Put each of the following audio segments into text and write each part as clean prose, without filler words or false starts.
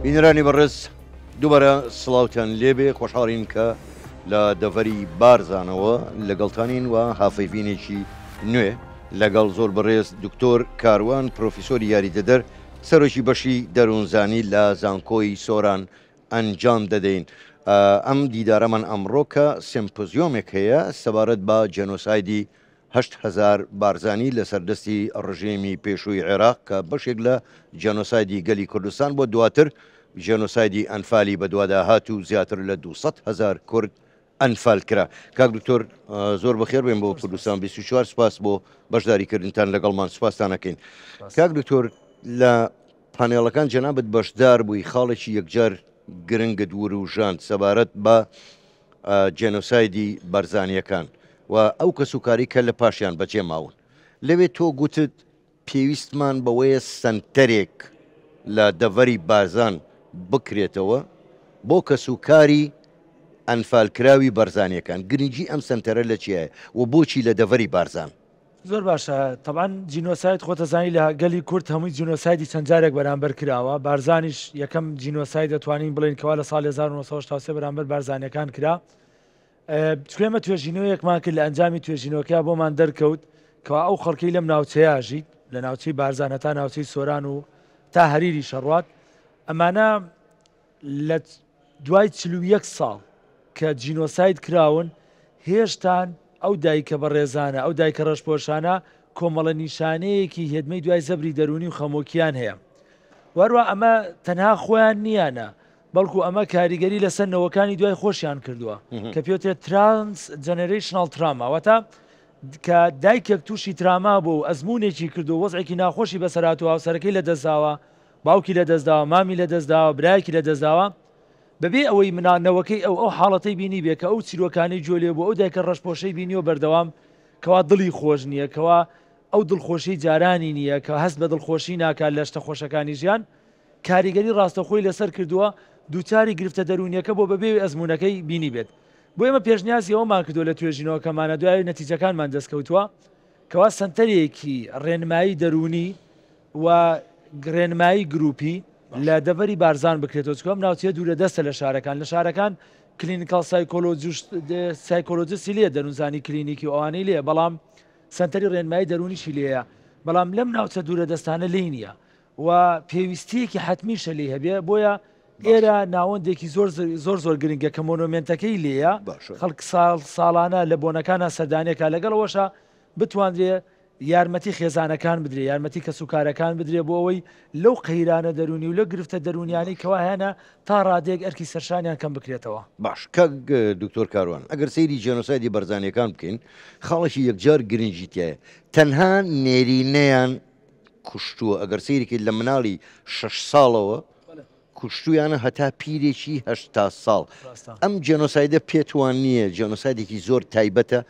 بینەرانی بەڕێز دووبارە سڵاوتان لێبێ، خۆشحاڵین کە لە دەڤەری بارزانەوە لەگەڵتانین و هافەیڤینێکی نوێ لەگەڵ زۆر بەڕێز دکتۆر کاروان پرۆفیسۆری یاریدەدەر سەرۆکی بەشی دەروونزانی لە زانکۆی سۆران ئەنجام دەدەین. ئەم دیدارەمان ئەمڕۆ کە سێمپۆزیۆمێک هەیە سەبارەت بە جێنۆسایدی 8000 بارزانی لەسەر دەستی ڕژێمی پێشووی عێراق کە بەشێک لە جێنۆسایدی گەلی کوردستان بووە، دواتر جێنۆسایدی ئەنفالی بەدوادا هات و زیاتر لە 200 هەزار کورد ئەنفال کرا. کاک دکتۆر زۆر بەخێر بێن بۆ کوردستان 24 سپاس بۆ بەشداریکردنتان لەگەڵمان سپاستان ئەکەین. کاک دکتۆر لە پانێڵەکان جەنابت بەشدار بووی خاڵێکی یەکجار گرنگت وروژاند سەبارەت بە جێنۆسایدی بەرزانیەکان و ئەو کەسوکاری کە لە پاشیان بەجێ ماون. لەوێ تۆ گوتت پێویستمان بەوەیە سەنتەرێک لە دەڤەری بارزان بکرێتەوە بۆ کەسوکاری ئەنفالکراوی بەرزانیەکان، گرنگی ئەم سەنتەرە لە چیایە و بۆچی لە دەڤەری بارزان؟ زۆر باشە تەبعەن جینۆساید خۆتەزانی لە گەلی کورد هەمووی جینۆسایدی چەند جارێک بەرامبەر کراوە بارزانیش یەکەم جینۆساید دەتوانین بڵێین کەوا لە ساڵی 1983 بەرامبەر بارزانیەکان کرا چونکە ئێمە توێژینەوەیەکمان کرد لە ئەنجامی توێژینەوەکە بۆمان دەرکەوت کەوا ئەو خەڵکەی لەم ناوچەیە ژیت لە ناوچەی بارزان هەتا ناوچەی سۆران و تا هەریری شەڕوات ئەمانە لە دوای 41 ساڵ کە جینۆساید کراون هێشتان ئەو دایکە بەڕێزانە ئەو دایکە ڕەشپۆشانە کۆمەڵە نیشانەیەکی هێدمەی دوای زەبری دەروونی و خەمۆکیان هەیە وەروە ئەمە تەنها خۆیان نییانە بەڵکو ئەمە کاریگەری لەسەر نەوەکانی دوای خۆشیان کردووە کە پێوترێت transgenerational trauma واتە کە دایکێک تووشی تراما بوو و ئەزموونێکی کردو وەزعێکی ناخۆشی بەسەرهات و هاوسەرەکەی لەدەستداوە باوکی لەدەستداوە مامی لەدەستداوە برایەکی لەدەستداوە بەبێ ئەوەی منا نەوەکەی ئەو ئەو حاڵەتەی بینی بێ کە ئەو چیرۆکانەی گوێ لێ بوو ئەو دایکە ڕەشپۆشەی بینیوە بەردەوام کەوا دڵی خۆش نییە کەوا ئەو دڵخۆشی جارانی نییە کە هەست بە دڵخۆشی ناکات لە شتە خۆشەکانی ژیان کاریگەری ڕاستەوخۆی لەسەر کردووە، دووچاری گرفتە دەروونیەکە بووە بەبێ ئەوەی ئەزموونەکەی بینیبێت. بۆ ئێمە پێشنیازی ئەوەمان کردووە لە توێژینەوەکەمانا دوای ئەوەی نەتیجەکانمان دەستکەوتووە کەوا سەنتەرێکی ڕێنمایی دەروونی و ڕێنمایی گروپی لە دەڤەری بارزان بکرێتەوە چونکە ئەم ناوچەیە دوورە دەستە لە شارەکان لە شارەکان clinical psychologist ی لێ دەروونزانی کلینیکی و ئەوانەی لێ بەڵام سەنتەری ڕێنمایی دەروونیشی لێیە بەڵام لەم ناوچە دوورە دەستانە لێی نییە و پێویستیەکی حەتمیشە لێی هەبێ بۆیە ئێرە ناوەندێکی زۆر زۆر زۆر گرنگە کە مۆنۆمێنتەکەی لێیە خەڵک ساڵ ساڵانە لە بۆنەکانە سەردانێکا لەگەڵ ئەوەشا بتواندرێ یارمەتی خێزانەکان بدرێ یارمەتی کەسوکارەکان بدرێ بۆ ئەوەی لەو قەیرانە دەروونی و لە گرفتە دەروونیانەی کەوا هەیانە تا ڕادەیەک ئەرکی سەرشانیان کەم بکرێتەوە. باش کاک دکتۆر کاروان ئەگەر سەیری جێنۆسایدی بەرزانیەکان بکەین خاڵێکی یەکجار گرنگی تیایە تەنها نێرینەیان کوشتووە ئەگەر سەیری کەیت لە مناڵی شەش ساڵەوە کوشتویانە هەتا پیرێکی 80 ساڵ ئەم جێنۆسایدە پێتوان نییە جێنۆسایدێکی زۆر تایبەتە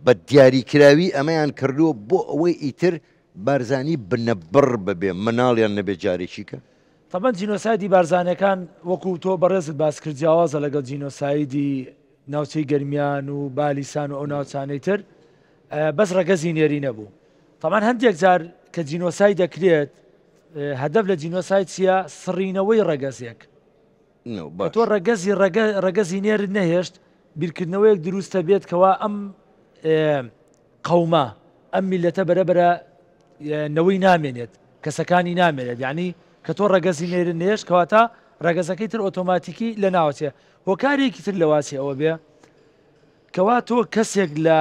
بە دیاریکراوی ئەمەیان کردووە بۆ ئەوەی ئیتر بارزانی بنەبڕ ببێ مناڵیان نەبێ جارێکی کە. تەبەن جینۆسایدی بارزانیەکان وەکو تۆ بەڕێزت باس کرد جیاوازە لەگەڵ جینۆسایدی ناوچەی گەرمیان و بالیسان و ئەو ناوچانەی تر بەس ڕەگەزی نێرینە بوو تەبعەن هەندێک جار کە جینۆساید دەکرێت هەدەف لە جینۆساید چییە؟ سڕینەوەی ڕەگەزێک. کە تۆ ڕەگەزی ڕەگەزی نێرت نەهێشت بیرکردنەوەیەک دروستە بێت کەوا ئەم قەومە ئەم میلەتە بەرەبەرە نەوەی نامێنێت کەسەکانی نامێنێت یعنی کە تۆ ڕەگەزی نێرت نێشت کەواتە ڕەگەزەکەی تر ئۆتۆماتیکی لە ناوچێ هۆکارێکی تر لەواچێ ئەوە بێ کەوا تۆ کەسێک لە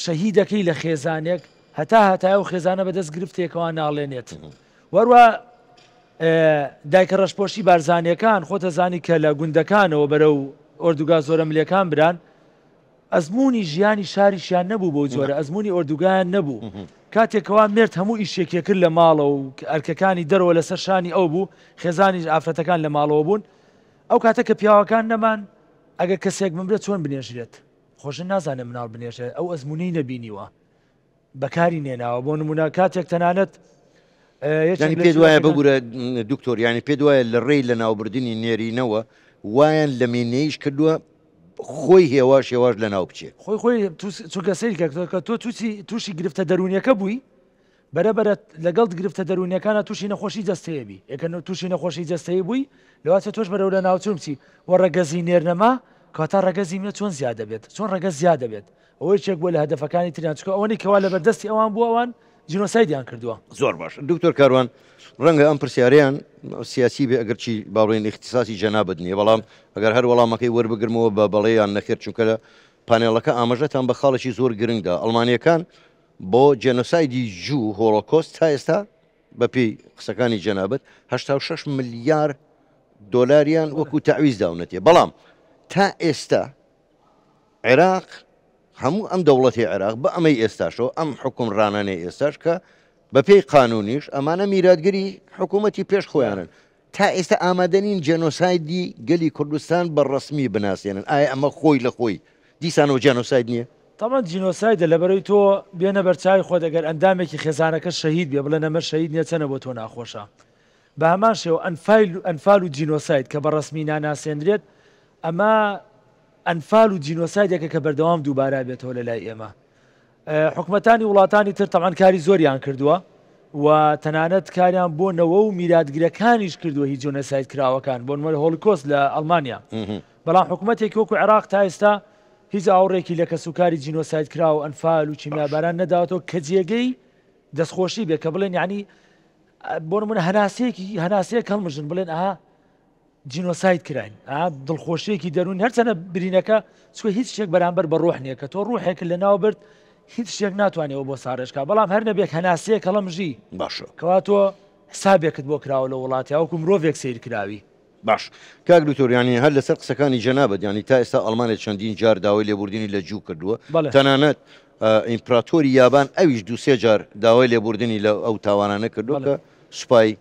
شەهیدەکەی لە خێزانێک هەتا هەتایە ئەو خێزانە بەدەست گرفتێکەوە ناڵێنێت وەروە دایکە ڕەشپۆشی بارزانیەکان خۆتە زانی کە لە گوندەکانەوە بەرەو ئۆردوگا زۆرە ملەکان بران ئەزمموی ژیانی شاریشیان نەبوو بۆ جۆرە ئەزمموی ئۆردوگایان نەبوو کاتێکەوە مرد هەموو ئیشێکێ کرد لە ماڵەوە و ئەرکەکانی دەرەوە لەسەر شانی ئەو بوو خێزانیش ئافرەتەکان لە ماڵەوە بوون ئەو کاتە کە پیاوەکان نەمان ئەگەر کەسێک بمرێت چۆن بنێژرێت؟ خۆ ژن نازانێت مناڵ بنێژێت، ئەو ئەزموونەی نەبینیوە، بەکاری نێناوە. بۆ نموونە کاتێک تەنانەت یەکێک یانی لە پێت وایە چیرۆکەکان ببورە دکتۆر یانی پێت وایە لە ڕێی لەناوبردنی نێرینەوە وایان لە مێینەیش کردووە خۆی هێواش هێواش لەناو بچێ؟ خۆی خۆی چونکە سەیرکە کە تۆ تووشی گرفتە دەروونیەکە بووی. بەرە بەرە لەگەڵت گرفتە دەروونیەکانا تووشی نەخۆشی جەستەیە بی، ئێ کە تووشی نەخۆشی جەستەیی بووی لەوانچە تۆش بەرەو لەناوچوون بچی وە ڕەگەزی نێر نەما کەواتە ڕەگەزی مێ چۆن زیاد دەبێت چۆن ڕەگەز زیاد دەبێت ئەوە یەکێک بووە لە هەدەفەکانی تریان چونکە ئەوەنەی کەوا لەبەردەستی ئەوان بووە ئەوان جینۆسایدیان کردووە. زۆر باشە دکتۆر کاروان ڕەنگە ئەم پرسیارەیان سیاسی بێ ئەگەرچی با بڵێین ئیختیساسی جەنابت نییە بەڵام ئەگەر هەر وەڵامەکەی وەربگرمەوە بە بەڵێ یان نەخێر چونکە لە پانێڵەکە ئاماژەتان بە خاڵێکی زۆر گرنگدا ئەڵمانییەکان بۆ جێنۆسایدی جوو، هۆڵۆکۆست، تا ئێستا بە پێی قسەکانی جەنابت 86 ملیار دۆلاریان وەکو تەعویز داونەتێ بەڵام تا ئێستا عێراق هەموو ئەم دەوڵەتی عێراق بە ئەمەی ئێستاشەوە ئەم حکومڕانانەی ئێستاش کە بە پێی قانونیش ئەمانە میراتگری حکوومەتی پێش خۆیانن تا ئێستا ئامادە نین جێنۆسایدی گەلی کوردستان بە ڕەسمی بناسێنن، ئایا ئەمە خۆی لە خۆی دیسانەوە جێنۆساید نییە؟ تەبعەن جینۆسایدە لەبەرئەوەی تۆ بێنە بەرچاوی خۆت ئەگەر ئەندامێکی خێزانەکەت شەهید بێ بڵێن ئەمە شەهید نیە چەنە بۆ تۆ ناخۆشە بە هەمان شێوە ئەنفایل ئەنفال و جینۆساید کە بە ڕەسمی ناناسێنرێت ئەمە ئەنفال و جینۆسایدێکە کە بەردەوام دووبارە بێتەوە لە لای ئێمە حکومەتانی وڵاتانی تر تەبعەن کاری زۆریان کردووە و تەنانەت کاریان بۆ نەوە و میراتگرەکانیش کردووە هی جۆنەساید کراوەکان بۆ نموونە هۆڵکۆست لە ئەڵمانیا بەڵام حکومەتێکی وەکو عێراق تا ئێستا هیچ ئاوڕێکی لە کەسوکاری جینۆساید کراو و ئەنفال و کیمیاباران نەداوەتەوە کە جێگەی دەستخۆشی بێ کە بڵێن یعنی بۆ نموونە هەناسەیەکی هەناسەیەک هەڵمژن بڵێن ئەها جینۆساید کراین ئا دڵخۆشیەکی دەروون هەرچەنە برینەکە چکە هیچ شتێک بەرامبەر بە ڕۆح نییە کە تۆ ڕوحێک لە ناو برد هیچ شتێک ناتوانێەوە بۆ ساڕێژکا بەڵام هەر نەبێک هەناسەیەک هەڵەمژی باشە کەوا تۆ حسابێکت بۆ کراوە لە وڵاتی وەکو مرۆڤێک سەیر کراوی. باش کاک دکتۆر یانی هەر لەسەر قسەکانی جەنابت یانی تا ئێستا ئەڵمانیا چەندین جار داوای لێبوردنی لە جوو کردووە بەڵێ. تەنانەت ئیمپراتۆری یابان ئەویش دوو سێ جار داوای لێبوردنی لە ئەو تاوانانە کردووە بەڵێ. کە سوپای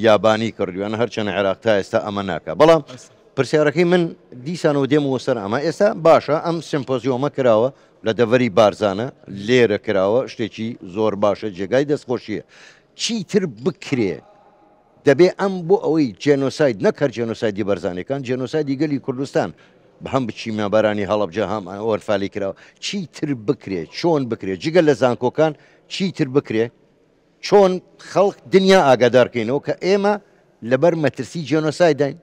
یابانی کردویانە هەرچەنە عێراق تا ئێستا ئەمە ناکا بەڵام پرسیارەکەی من دیسانەوە دێمەوە سەر ئەمە ئێستا باشە ئەم سمپۆزیۆمە کراوە لە دەڤەری بارزانە لێرە کراوە شتێکی زۆر باشە جێگای دەستخۆشیە چیتر بکرێ دەبێ ئەم بۆ ئەوەی جێنۆساید نەک هەر جێنۆسایدی بەرزانەکان جێنۆسایدی گەلی کوردستان هەم بچیمابارانی هەڵەبجە هەم ئەنفالی کراوە چیتر بکرێ چۆن بکرێ جگە لە زانکۆکان چیتر بکرێ چۆن خەڵک دنیا ئاگادار کەینەوە کە ئێمە لەبەر مەترسی جێنۆسایداین؟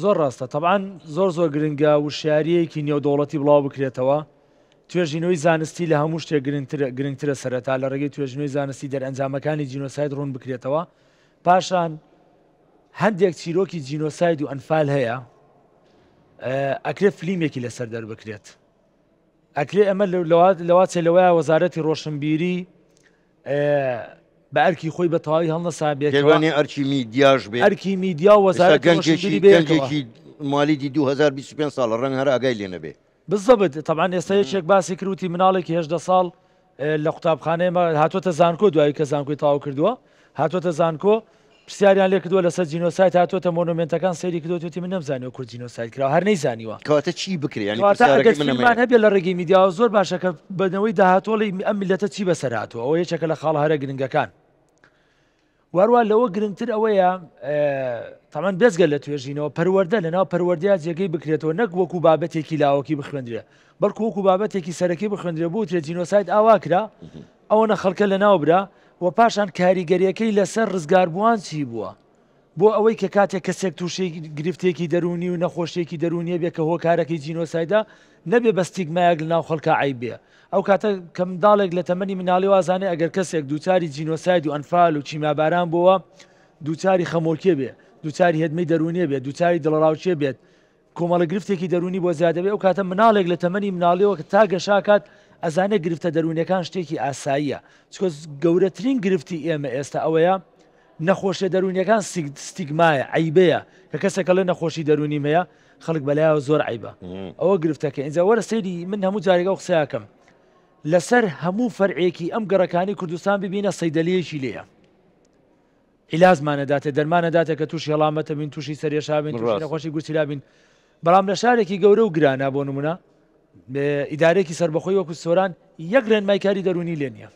زۆر ڕاستە تەبعەن زۆر زۆر گرنگە وشیاریەکی نێودەوڵەتی بڵاو بکرێتەوە توێژینەوەی زانستی لە هەموو شتێک گرنگترە گرنگترە سەرەتا لە ڕێگەی توێژینەوەی زانستی دەرئەنجامەکانی جینۆساید ڕوون بکرێتەوە پاشان هەندێک چیرۆکی جینۆساید و ئەنفال هەیە ئەکرێت فلیمێکی لەسەر دەربکرێت ئەکرێ ئەمە لەواچێ لەوەیە وەزارەتی ڕۆشنبیری بە ئەرکی خۆی بە تەواوی هەڵنەسابێت پێوانێ ئەرکی میدیاش بێ ئەرکی میدیا و وەزارەتی گەنجێکی گەنجێکی مالیدی 2025 ساڵە ڕەنگ هەر ئاگای لێ نەبێ. بالضبط تەبعەن ئێستا یەکێک باسی کرد وتی مناڵێکی 18 ساڵ لە قوتابخانەی مە هاتووەتە زانکۆ دوایی کە زانکۆی تەواو کردووە هاتووەتە زانکۆ پرسیاریان لێ کردووە لەسەر جینۆساید هاتووەتە مۆنۆمێنتەکان سەیری کردووە وتی من نەمزانیوە کورد جینۆساید کراوە هەر نەیزانیوە. کەواتە چی بکرێ یانی کەواتە ئەگەر پرسیارەکەی من فیلمان ئەمەیە. هەبێ لە ڕێگەی میدیاوە زۆر باشە کە بە نەوەی داهاتوو ئەڵێی ئەم میللەتە چی بەسەر هاتووە ئەوە یەکێکە لە خاڵە هەرە گرنگەکان. واروا لەوە گرنگتر ئەوەیە تەبعەن بێجگە لە توێژینەوە پەروەردە لەناو پەروەردەیا جێگەی بکرێتەوە نەک وەکو بابەتێکی لاوەکی بخوێندرێ بەڵکو وەکو بابەتێکی سەرەکی بخوێندرێ بوترێ جینۆساید ئاوا کرا ئەوەنە خەڵکە لەناو برا و پاشان کاریگەریەکەی لەسەر ڕزگاربووان چی بووە بۆ ئەوەی کە کاتێک کەسێک تووشی گرفتێکی دەروونی و نەخۆشیەکی دەروونیە بێ کە هۆکارەکەی جینۆسایدە نەبێ بە ستیگمایەک لەناو خەڵکا عەیب بێ ئەو کاتە کە منداڵێک لە تەمەنی مناڵی وازانێ ئەگەر کەسێک دووچاری جینۆساید و ئەنفال و کیمیاباران بۆوە دووچاری خەمۆکیە بێ دووچاری هێدمەی دەروونیە بێت دووچاری دڵەڕاوکێ بێت کۆمەڵە گرفتێکی دەروونی بۆ زیاد دەبێت، ئەو کاتە مناڵێک لە تەمەنی مناڵیەوە کە تا گەشاکات ئەزانێت گرفتە دەروونیەکان شتێکی ئاساییە، چونکە گەورەترین گرفتی ئێمە ئێستا ئەوەیە نەخۆشیە دەروونیەکان ستیگمایە، عەیبەیە، کە کەسێک ئەڵێ نەخۆشی دەروونیم هەیە خەڵک بەلایەوە زۆر عەیبە، ئەوە گرفتەکە. ئینجا وەرە سەیری من هەموو جارێک ئەو قسەیە ئەکەم لەسەر هەموو فەرعێکی ئەم گەڕەکانی کوردستان ببینە صەیدەلیەکی لێیە. عیلاجمان ئەداتێ دەرمان ئەداتێ کە تووشی هەڵامەتە بین تووشی سەرێشا بین تووشی نەخۆشی گورچیلا بین بەڵام لە شارێکی گەورە و گرانە بۆ نمونە ئیدارێکی سەربەخۆی وەکو سۆران یەک ڕێنمایکاری دەرونی لێ نییە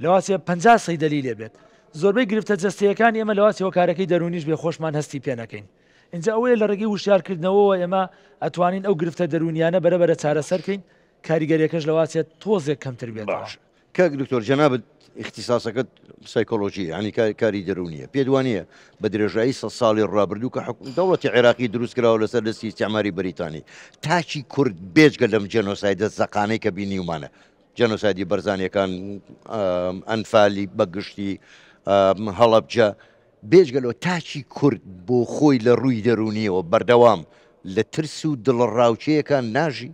لەواسێ 50 سەیدەلی لێ بێت زۆربەی گرفتە جەستەیەکانی ئێمە لەواسی هۆکارەکەی دەرونیش بێ خۆشمان هەستی پێ نەکەین اینجا ئەوەیە لە ڕێگەی وشیارکردنەوەوە ئێمە ئەتوانین ئەو گرفتە دەرونیانە بەرەبەرە چارەسەرکەین کاریگەریەکەش لەواسێت تۆزێک کەمتر بێتەوە. باش. کاک دکتۆر جەنابت ئیختیساسەکەت سایکۆلۆژیە یانی کاری دەروونیە پێت وانیە بە درێژایی سە ساڵی ڕابردوو کە حکوم دەوڵەتی عێراقی دروست کراوە لەسەر دەستی ئیستعماری بەریتانی تاکی کورد بێجگە لەم جێنۆسایدە زەقانەی کە بینیومانە جێنۆسایدی بەرزانیەکان ئەنفالی بەگشتی هەڵەبجە بێجگە لەوە تاکی کورد بۆ خۆی لە ڕووی دەروونیەوە بەردەوام لە ترس و دڵەڕاوکێیەکان ناژی؟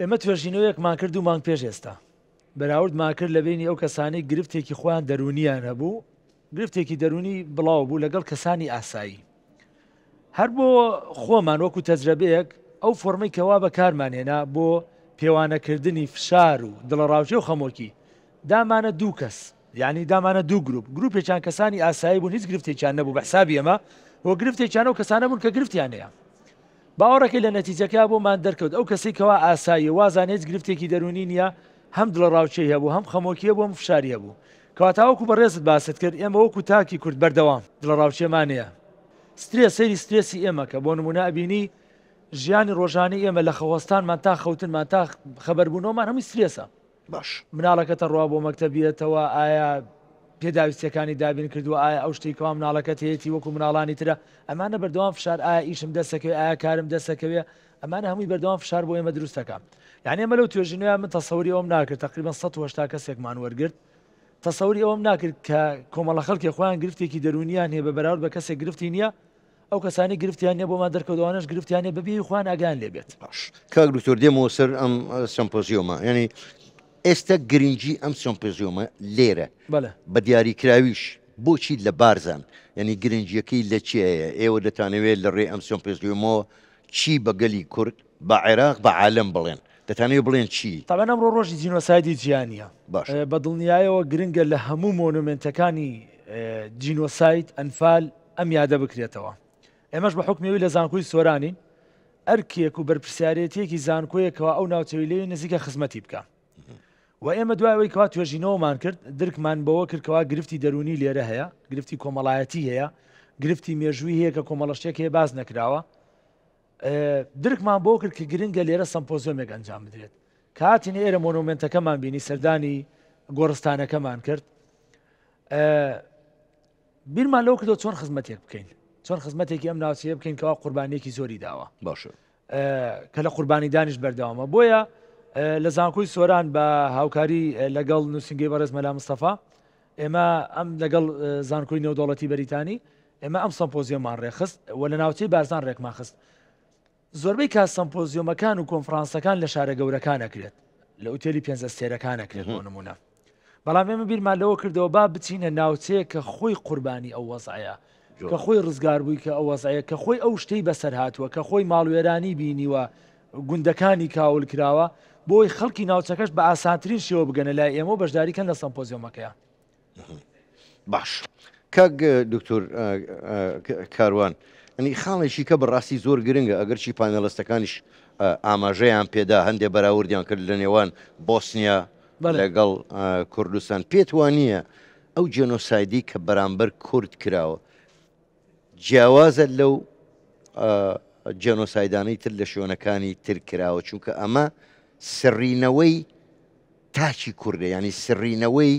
ئێمە توێژینەوەیەکمان کرد دوو مانگ پێش ئێستا، بەراوردمان کرد لە بەینی ئەو کەسانەی گرفتێکی خۆیان دەروونیان هەبوو، گرفتێکی دەروونی بڵاو بوو لەگەڵ کەسانی ئاسایی. هەر بۆ خۆمان وەکو تەجرەبەیەک ئەو فۆرمەی کەوا بەکارمان هێنا بۆ پێوانەکردنی فشار و دڵەڕاوکێ و خەمۆکی، دامانە دوو کەس، یانی دامانە دوو گروپ، گروپێکیان کەسانی ئاسایی بوون هیچ گرفتێکیان نەبوو بە حسابی ئێمە و گرفتێکیان ئەو کەسانە بوون کە گرفتیان هەیە. باوەڕەکەی لە نەتیجەکە بۆمان دەرکەوت ئەو کەسەی کەوا ئاساییە وازانێ هیچ گرفتێکی دەروونی نییە هەم دڵەڕاوکێی هەبوو هەم خەمۆکی هەبوو هەم فشاری هەبوو. کەواتە وەکو بەڕێزت باست کرد ئێمە وەکو تاکی کورد بەردەوام دڵەڕاوکێمان هەیە. سترێس سەیری سترێسی ئێمە کە بۆ نموونە ئەبینی ژیانی ڕۆژانەی ئێمە لە خەوهەستانمان تا خەوتنمان تا خەبەربوونەوەمان هەمووی سترێسە. باش. مناڵەکەت ئەڕوا بۆ مەکتەب یەتەوە ئایا پێداویستیەکانی دابین کردووە ئایا ئەو شتەی کەوا مناڵەکەت هەیەتی وەکو مناڵانی ترە ئەمانە بەردەوام فشار ئایا ئیشم دەست ئەکەوێ ئایا کارم دەست ئەکەوێ ئەمانە هەمووی بەردەوام فشار بۆ ئێمە دروست دەکا یعنی ئێمە لەو توێژینەوە من تەسەوری ئەوم ناکرد تقریبا 180 کەسێکمان وەرگرت تەسەوری ئەوم ناکرد کە کۆمەڵە خەڵکی خۆیان گرفتێکی دەرونیان هەیە بە بەراورد بە کەسێک گرفتی نییە ئەو کەسانەی گرفتیان نیە بۆمان دەرکەوت ئەوانەش گرفتیان نیە بەبێ خۆیان ئاگایان لێ بێت. باش کاک دکتۆر دێمەوە سەر ئەم سەمپۆزیۆمە یعنی ئێستا گرنگی ئەم سەمپۆزیۆمە لێرە بەڵێ. بە دیاریکراویش بۆچی لە بارزان یعنی گرنگیەکەی لە چیایە ئێوە دەتانەوێت لە ڕێ ئەم سەمپۆزیۆمەوە چی بە گەلی کورد بە عێراق بە عالەم بڵێن دەتانەوێت بڵێن چی؟ تەبعەن ئەمڕۆ ڕۆژی جینۆسایدی جیهانیە باش. بە دڵنیایەوە گرنگە لە هەموو مۆنۆمێنتەکانی جینۆساید ئەنفال ئەم یادە بکرێتەوە. ئێمەش بە حوکمی ئەوەی لە زانکۆی سۆرانین، ئەرکێک و بەرپرسیارێتییەکی زانکۆیە کەوا ئەو ناوچەی لێی نزیکە خزمەتی بکا. و ئێمە دوای ئەوەی کەوا توێژینەوەمان کرد، درکمان بەوە کرد کەوا گرفتی دەروونی لێرە هەیە، گرفتی کۆمەڵایەتی هەیە، گرفتی مێژووی هەیە کە کۆمەڵە شتێک هەیە باس نەکراوە. درکمان بەوە کرد کە گرنگە لێرە سەمپۆزیۆمێک ئەنجام بدرێت. کە هاتینە ئێرە مۆنۆمێنتەکەمان بینی، سەردانی گۆڕستانەکەمان کرد. بیرمان لەوە کردەوە چۆن خزمەتێک بکەین، چۆن خزمەتێکی ئەم ناوچەیە بکەین کەوا قوربانیەکی زۆری داوە. باشە. کە لە قوربانیدانیش بەردەوامە. بۆیە لە زانکۆی سۆران بە هاوکاری لەگەڵ نووسینگەی بەڕێز مەلا مستەفا ئێمە ئەم لەگەڵ زانکۆی نێودەوڵەتی بەریتانی ئێمە ئەم سەمپۆزیۆمان ڕێکخست و لە ناوچەی بارزان ڕێکمان خست. زۆربەی کات سەمپۆزیۆمەکان و کۆنفرانسەکان لە شارە گەورەکان ئەکرێت، لە ئوتێلی پێنج ئەستێرەکان ئەکرێت بۆ نموونە. بەڵام ئێمە بیرمان لەوە کردەوە با بچینە ناوچەیەک کە خۆی قوربانی ئەو وەزعەیە، کە خۆی ڕزگار بووی کە ئەو وەزعەیە، کە خۆی ئەو شتەی بەسەر هاتووە، کە خۆی ماڵوێرانی بینیوە، گوندەکانی کاول کراوە، بۆی خەڵکی ناوچەکەش بە ئاسانترین شێوە بگەنە لای ئێمە و بەشداری کەن لە سەمپۆزیۆمەکەیا. باش کاک دکتۆر کاروان ئەنی خاڵێکی کە بەڕاستی زۆر گرنگە ئەگەرچی پانێڵستەکانیش ئاماژەیان پێدا هەندێ بەراوردیان کرد لە نێوان بۆسنیا لەگەڵ کوردستان پێت وانە ئەو جێنۆسایدی کە بەرامبەر کورد کراوە جیاوازە لەو جێنۆسایدانەی تر لە شوێنەکانی تر کراوە چونکە ئەمە سڕینەوەی تاکی کوردە یانی سڕینەوەی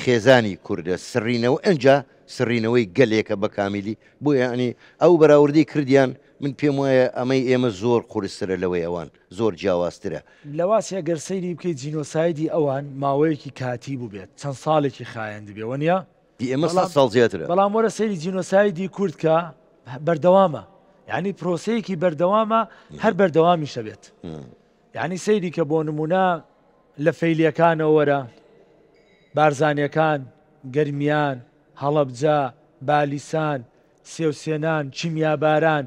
خێزانی کوردە سڕینەوە ئەجا سڕینەوەی گەلێکە بە کامیلی بۆیە یانی ئەو بەراوردەی کردیان من پێم وایە ئەمەی ئێمە زۆر قورسترە لەوەی ئەوان زۆر جیاوازترە. لەواچێ گەر سەیری بکەی جینۆسایدی ئەوان ماوەیەکی کاتی بووبێت چەند ساڵێکی خایەندبێ وەنیە؟ دی ئێمە سەد ساڵ زیاترە. بەڵام وەرە سەیری جینۆسایدی کورد کە بەردەوامە یانی پرۆسەیەکی بەردەوامە هەر بەردەوامیشە بێت. یانی سەیری کە بۆ نموونە لە فەیلیەکانەوە وەرە، بارزانیەکان، گەرمیان، هەڵەبجە، بالیسان، سێوسێنان، کیمیاباران،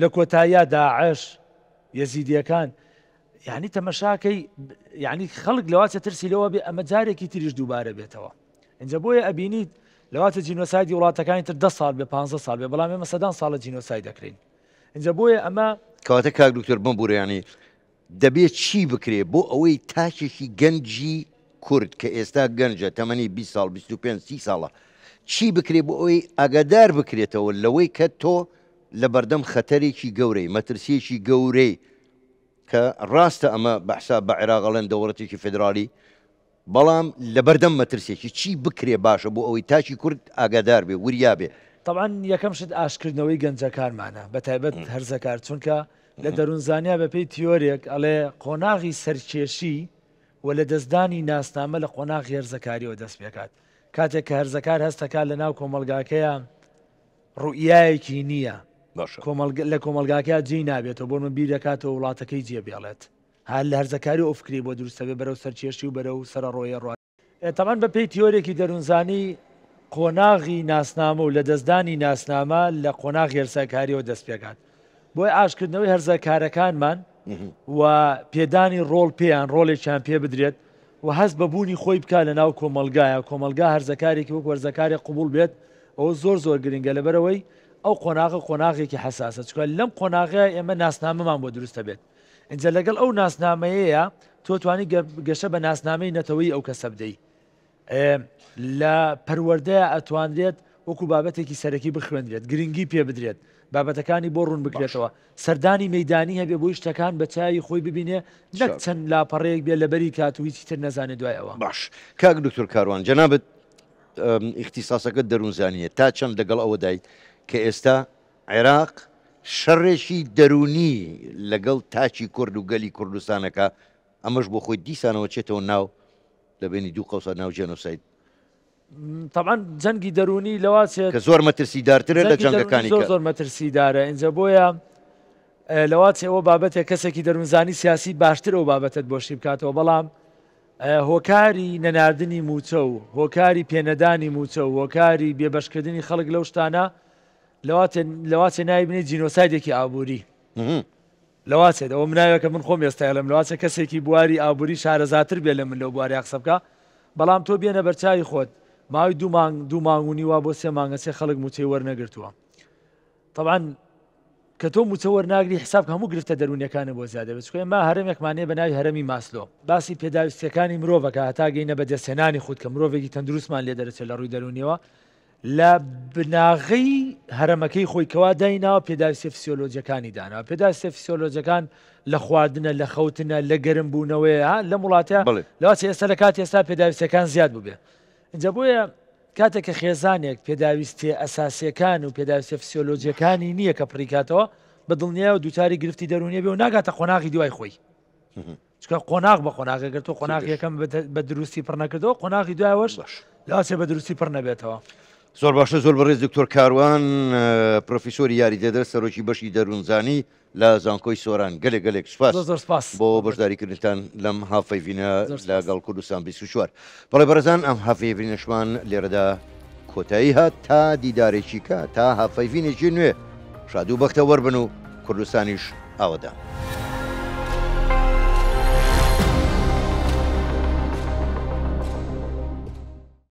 لە کۆتاییا داعش، یەزیدیەکان، یانی تەمەشاکەی یانی خەڵک لەواتە ترسی لەوە بێ ئەمە جارێکی تریش دووبارە بێتەوە. ئینجا بۆیە ئەبینیت لەواتە جینۆسایدی وڵاتەکانی تر 10 ساڵ بێ 15 ساڵ بێ بەڵام ئێمە سەدان ساڵە جینۆساید دەکرین. ئینجا بۆیە ئەمە. کەواتە کاک دکتۆر بمبورە یانی دەبێ چی بکرێ بۆ ئەوەی تاکێکی گەنجی کورد کە ئێستا گەنجە تەمەنی 20 ساڵ 25 30 ساڵە چی بکرێ بۆ ئەوەی ئاگادار بکرێتەوە لەوەی کە تۆ لە بەردەم خەتەرێکی گەورەی مەترسیەکی گەورەی. کە ڕاستە ئەمە بە حساب بە عێراق ئەڵێن دەوڵەتێکی فیدراڵی بەڵام لەبەردەم مەترسیەکی چی بکرێ باشە بۆ ئەوەی تاکی کورد ئاگادار بێ وریا بێ؟ تەبعەن یەکەم شت ئاشتکردنەوەی گەنجەکانمانە بەتایبەت هەرزەکار چونکە لە دەروونزانیا بەپێی تیۆرێک ئەڵێ قۆناغی سەرکێشی و لەدەستدانی ناسنامە لە قۆناغی هەرزەکاریەوە دەست پێکات کاتێک کە هەرزەکار هەستەکات لەناو کۆمەڵگاکەیا ڕوئیایەکی نییە لە کۆمەڵگاکەیا جێی نابێتەوە بۆ من بیر دەکاتەوە وڵاتەکەی جێ بێڵێت هەر لە هەرزەکاری ئەو فکرەی بۆ دروست دەبێت بەرەو سەرکێشی و بەرەو سەرەڕۆیی ڕوات. تەبعەن بە پێی تیۆرێکی دەروونزانی قۆناغی ناسنامە و لەدەستدانی ناسنامە لە قۆناغی هەرزەکاریەوە دەست پێکات. بۆیە ئاشکردنەوەی هەرزەکارەکانمان و پێدانی ڕۆڵ پێیان ڕۆڵێکیان پێ بدرێت و هەست بە بوونی خۆی بکات لە ناو کۆمەڵگایە کۆمەڵگا هەرزەکارێکی وەک وەرزەکارێک قبوڵ بێت ئەوە زۆر زۆر گرنگە لەبەرەوەی ئەو قۆناغە قۆناغێکی حەساسە چونکە لەم قۆناغەیە ئێمە ناسنامەمان بۆ دروستە بێت ئینجا لەگەڵ ئەو ناسنامەیەیە تۆ توانی گەشە بە ناسنامەی نەتەوەی ئەو کەسە بدەی لە پەروەردەیە ئەتوانرێت وەکو بابەتێکی سەرەکی بخوێندرێت گرنگی پێ بدرێت بابەتەکانی بۆ ڕوون بکرێتەوە سەردانی مەدانی هەبێ بۆی شتەکان بە چاوی خۆی ببینێ نەک چەند لاپەڕەیەک بێ لەبەری کات و هیچی تر نەزانێ دوای ئەوە. باش کاک دکتۆر کاروان جەنابت ئیختیساسەکەت دەروونزانییە تا چەند لەگەڵ ئەوەدایت کە ئێستا عێراق شەڕێکی دەروونی لەگەڵ تاکی کورد و گەلی کوردستان ئەکا، ئەمەش بۆ خۆی دیسانەوە چێتەوە ناو لە بەینی دوو قەوسا ناو جێنۆساید. تەبعەن جەنگی دەروونی لەوا چێت کە زۆر مەترسیدارترە لە جەنگەکانی زۆر زۆر مەترسیدارە ئینجا بۆیە لەوا چێ ئەوە بابەتێک کەسێکی دەروونزانی سیاسی باشتر ئەو بابەتەت بۆ شی بکاتەوە بەڵام هۆکاری نەناردنی مووچە و هۆکاری پێنەدانی مووچە و هۆکاری بێبەشکردنی خەڵک لەو شتانە لەواچێ ناوی بنێی جینۆسایدێکی ئابووری. لەواچێت ئەوە مناوێکە من خۆم ئێستا ئەڵێم لەواچێ کەسێکی بواری ئابووری شارەزاتر بێ لە من لەو بوارەیا قسە بکا بەڵام تۆ بێنە بەرچاوی خۆت ماوەی دوو مانگ دوو مانگ و نیوە بۆ سێ مانگە چێ خەڵک مووچەی وەرنەگرتووە تەبعەن کە تۆ مووچە وەرناگری حساب کە هەموو گرفتە دەروونیەکانت بۆ زیاد دەبێت چونکە ئێمە هەرەمێکمان هەیە بە ناوی هەرەمی ماسلۆ باسی پێداویستیەکانی مرۆڤەکە هەتا گەینە بەدەستهێنانی خود کە مرۆڤێکی تەندروستمان لێ دەرەچێت لە ڕووی دەروونیەوە لە بناغەی هەرەمەکەی خۆی کەوا دایناوە پێداویستیە فسیۆلۆجیەکانی داناوە پێداویستیە فسیۆلۆجەکان لە خواردنە لە خەوتنە لە گەرم بوونەوەیە ها لەم وڵاتە لەوەچێ ئێستا لە کاتی ئێستا پێداویستیەکان زیاد بووبێ ئینجا بۆیە کاتێک کە خێزانێک پێداویستیە ئەساسیەکان و پێداویستیە فسیۆلۆجیەکانی نییە کە پڕیکاتەوە بە دڵنیایەوە دووچاری گرفتی دەروونیە بێ و ناگاتە قۆناغی دوای خۆی. چونکە قۆناغ بە قۆناغ گەر تۆ قۆناغی یەکەم بە دروستی پڕ نەکردەوە قۆناغی دوایەوەش لاچێ بە دروستی پڕ نەبێتەوە. زۆر باشە زۆر بەڕێز دکتۆر کاروان پرۆفیسۆری یاریدەدەر سەرۆکی بەشی دەروونزانی لە زانکۆی سۆران گەلێک گەلێک سوپاس زۆر سپاس بۆ بەشداریکردنتان لەم هاوپەیڤینە لەگەڵ کوردستان 24 بەڵێ بەڕێزان ئەم هاوپەیڤینەشمان لێرەدا کۆتایی هات تا دیدارێکی کە تا هاوپەیڤینێکی نوێ شاد و بەختەوەر بن و کوردستانیش ئاوەدان.